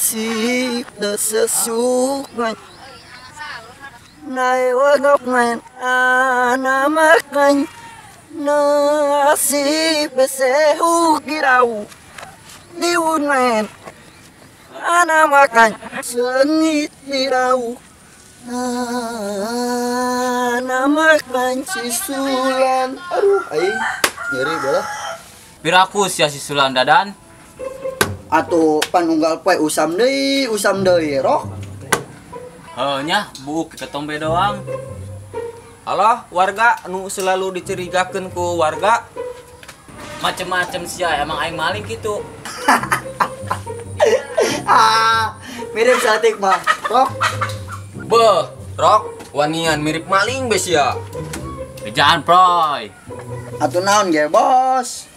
Nasib sesuai naik anamakan nasib sehu kirau diunen anamakan sengit dirau anamakan sisulan. Aduh aing nyeri bola. Piraku sia sisulan dadan. Atuh panunggal poe usam deui rok. Heuh nya buuk ketombe doang. Alah warga nu selalu dicurigakeun ku warga. Macem-macem sia emang aing maling kitu. Ah, mirip satik mah. Rok. Beuh, rok wanian mirip maling be sia. Bejaan proy. Atuh naon ge bos?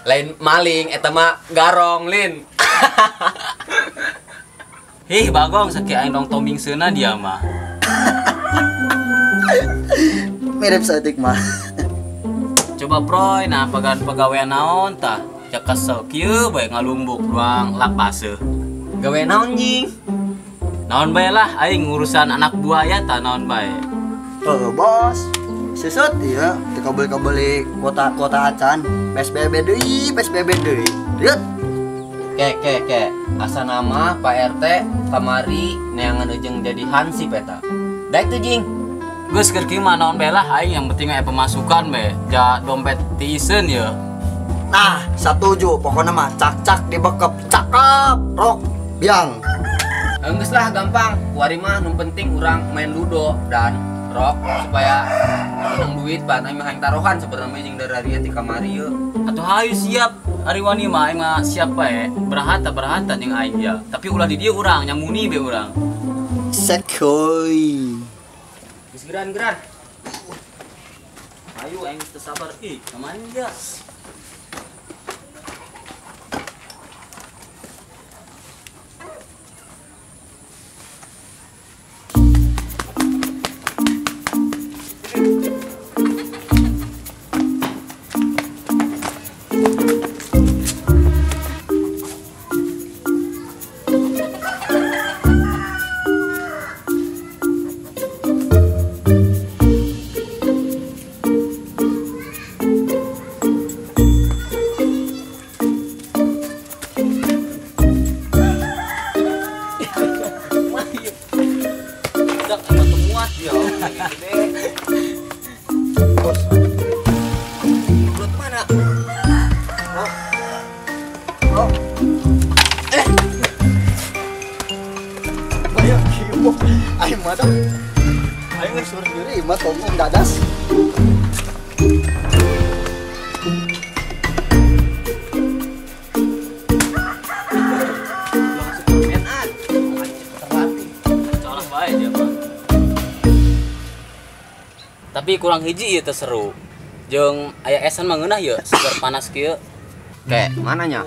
Lain maling eta mah garong lin. Hih bagong sakieu aing dong toming seuna dia mah. Mirip saeutik mah. Coba proy nah pagan pagawean naon tah? Ja kesel kieu bae ngalumbuk ruang lapase. Gawe naon jing? Naon bae lah aing ngurusan anak buaya tah naon bae. Heuh bos. Sesut ya, teu kabeli-kabeli kota-kota acan. PSBB deui, PSBB deui. Rieut. Ke asa nama Pak RT kamari neangan ujung jadi hansip eta. Daek teu jing. Geus keur kieu mah naon bae lah aing yang penting aya pemasukan bae. Ja dompet tiiseun ye. Nah, satuju pokona mah cak-cak dibekep cakep rok biang. Geus lah gampang. Kuari mah nu penting urang main ludo dan rok supaya menang duit pan aing mah hayang taruhan sebenarnya jeung dari ti kamari ye. Atuh hayu siap ari wani mah aing mah siap bae berhata-berhata jeung aing ya. Tapi ulah di dieu urang nyamuni be urang. Sekoi. Geus geran-geran. Ayo aing teu sabar ih, kamana dia? Bos. Perut mana? Oh. Oh. Eh. Ayo kieu. Ayo mah dah. Ayo geus diri mah tong dadas. Tapi kurang hiji ieu teh seru. Jeung aya esan mah ngeunah ieu, segar panas kieu. Ke, mananya?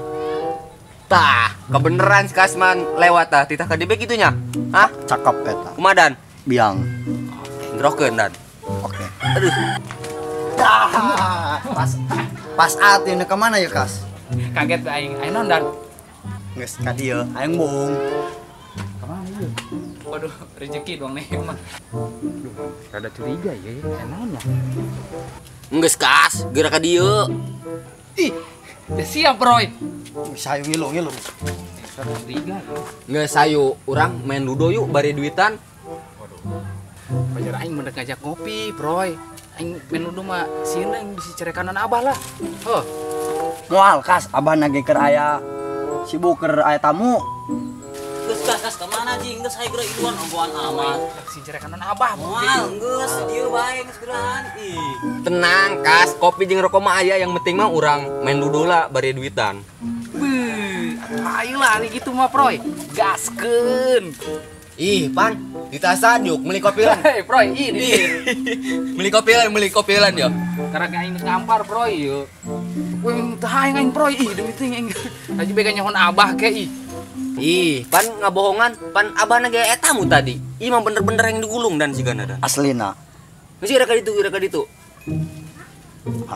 Tah, kebeneran si Kasman lewat tah titah ka DB kitu nya. Hah? Cakep eta. Kumaha dan? Biang. Ngerokeun dan. Oke. Aduh. Tah, pas atuh ka mana ya, Kas? Kaget aing. Aing naon dan? Geus ka dieu, aing bohong. Kamana ieu? Waduh, rezeki dong nih mah. Duh, rada curiga ya, naon ya? Geus Kas, geura ka dieu. Ih, ya siap, Roy. Sayu ngilu-ngilu. Rada curiga ya. Geus sayu, urang main ludo yuk bari duitan. Waduh. Pajar aing mendek ngajak ngopi, Roy. Aing main ludo mah sieun aing bisi cerekanan abah lah. Heuh. Moal Kas, abah nage keur aya sibuk keur aya tamu. Geus Kas ka mana jing geus hayu geura iluan omboan amat. Si cerekanan abah moal geus dieu bae geus geuraan ih. Tenang Kas, kopi jeung rokok mah aya, yang penting mah urang main ludo lah bari duitan. Beuh, ayo lah gitu mah Proy. Gaskeun. Ih, pan, ditasan yuk meuli kopi lan. Hei, Proy, ini. Meuli kopi lan yo. Karena aing ngampar Proy yo. Weh, teu aing Proy ih demi teuing aing. Haji bega nyohon abah ke ih. Ih, pan ngabohongan, pan abah na ge etamu tadi. Ih mah bener-bener yang digulung dan sigana dan. Aslina. Geus ira ka ditu, ira ka ditu.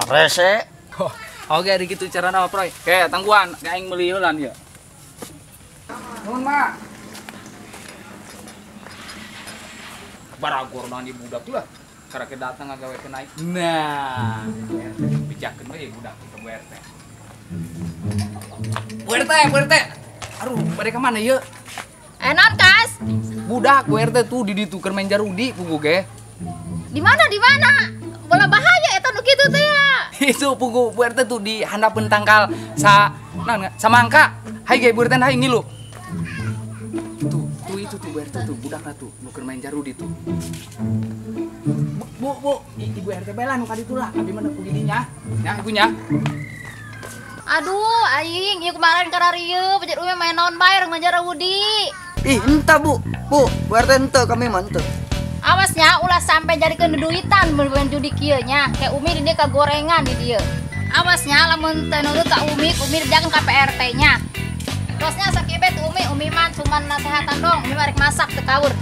Rese. Oke, ari kitu carana mah Proy. Ke tangguhan, aing meuli heulan ieu. Nuhun, Mak. Baragor nang di budak tuh lah. Karena datang ngagawe naik. Nah, bijakeun we budak ke Bu RT. Bu RT, Bu RT. Aduh, bade ka mana ieu? Naon, Kas? Budak Bu RT tuh di ditu keur main jarudi pugu ge. Di mana? Di mana? Bola bahaya eta nu kitu teh ya. Itu pugu Bu RT tuh di handapeun tangkal sa naon samangka. Hai ge Bu RT hai ngilu. Tuh, tuh itu tuh Bu RT tuh budakna tuh nu keur main jarudi tuh. Bu, bu, Ibu RT bela nu ka ditu lah, abi mah ku didinya. Ya, ibunya. Aduh, aing ieu kemarin kararieu pajar umi main naon bae reng jarudi. Ih, entah Bu. Bu, Bu RT henteu kami mah henteu. Awasnya ulah sampai jadikeun duitan main judi kieu nya. Kayak umi di dieu kagorengan di dieu. Awasnya lamun teu nurut ka umi, umi dijakeun ka PRT nya. Terusnya sakibet umi, umi mah cuman nasehatan dong, umi mah rek masak teu kaur.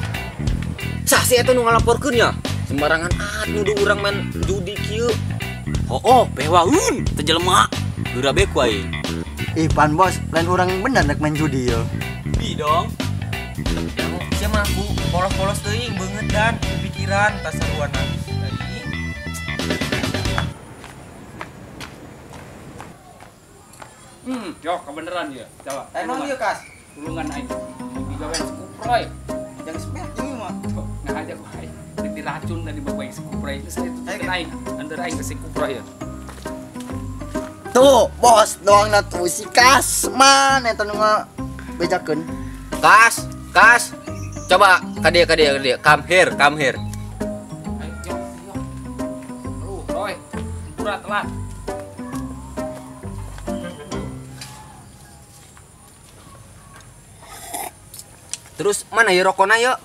Sah si eta nu ngalaporkeun nya. Sembarangan at nuduh urang main judi kieu. Oh, pewaun teu jelema. Geura be ku aing. Ih, pan bos, lain urang bener rek main judi yo. Bi dong. Sia mah aku polos-polos teuing beungeut dan pikiran tasaruana. Yo kebeneran ya. Coba. Naon ieu, Kas? Tulungan aing. Digawean sekuproy. Jangan sepeh jeung mah. Nah aja ku aing. Diracun dari bapak aing sekuproy. Geus itu aing. Anteur aing ke sekuproy ya. Tuh, bos, doangna tuh si Kasman eta nu ngabejakeun. Kas, Kas. Coba ka dieu, ka dieu, ka dieu. Come here, come here. Ayo, yo, yo. Aduh, Roy. Pura telat. Terus mana ya rokona yuk?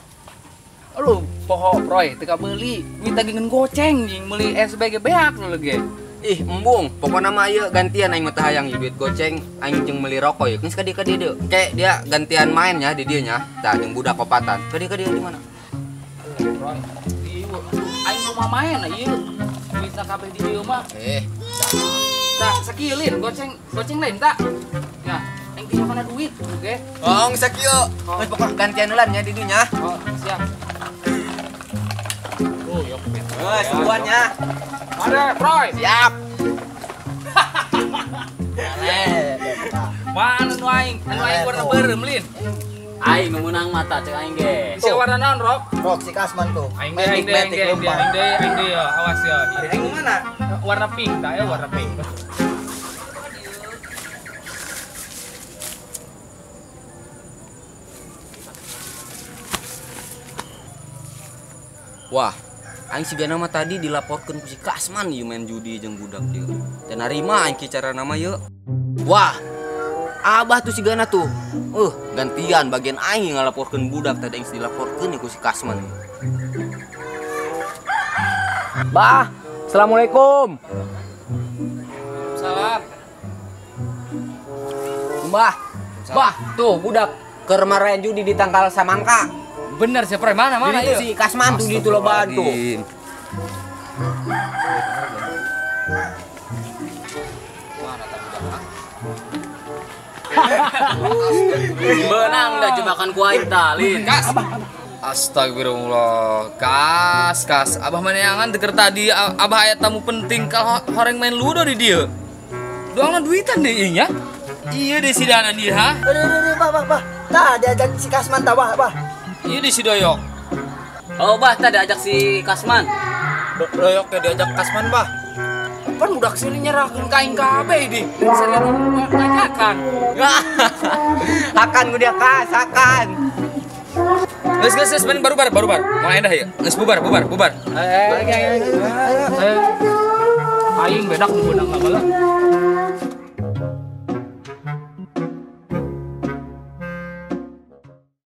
Aduh, poho Roy, teu kabeuli. Duit lagi ngeun goceng jeung meuli SBG beak nu lege. Ih, embung. Pokona mah ieu gantian aing mah teu hayang duit goceng, aing jeung meuli rokok yeuh. Geus ka dieu ka dieu deui. Kayak dia gantian mainnya di dieu nya. Tah jeung budak kopatan. Ka dieu ka dieu di mana? Roy, ieu aing mah main ieu. Duitna kabeh di dieu mah. Tah sakieu lin, goceng, goceng lain tak? Ya. Aing teh kana duit, oke. Oh, sakieu. Geus pokona gantian heula nya di dieu nya. Oh, siap. Oh, yok. Geus, duluan nya. Mari, Roy. Siap. Mana nu aing? Anu aing warna beureum lin. Aing nu meunang mata cek aing ge. Si warna naon, Rok? Rok si Kasman tuh. Aing deui, aing deui, aing deui, aing deui, aing deui ya. Awas ya. Aing nu mana? Warna pink, tah ya warna pink. Wah, aing sigana mah tadi dilaporkeun ku si Kasman ieu main judi jeung budak ieu. Teu narima aing ki cara nama ieu. Wah, abah tuh sigana tuh. Gantian bagian aing ngalaporkeun budak tadi aing dilaporkeun ku si Kasman. Bah, assalamualaikum. Salam. Bah, bah, tuh budak keur maraen judi di tangkal samangka. Bener sih, Proy. Mana mana itu si Kasman tuh di lobaan tuh. Mana tak budak? Benang dah jebakan ku aing tah, Lin. Kas. Astagfirullah. Kas, kas. Abah maneangan deker tadi abah aya tamu penting kalau horeng main ludo di dieu. Doangna duitan deui nya. Iya deh si dana dia, ha? Aduh, bah, bah, bah. Tah diajak si Kasman tah, bah, bah. Iya di si Doyok. Oh bah, tadi diajak si Kasman. Doyok ya diajak Kasman bah. Pan budak sini nyerahkeun ka aing kabeh di. Serian ngajakan. Akan ku dia kas, akan. Geus geus geus mending barubar barubar. Moal endah ya. Geus bubar bubar bubar. Aing bedak nu beunang mah.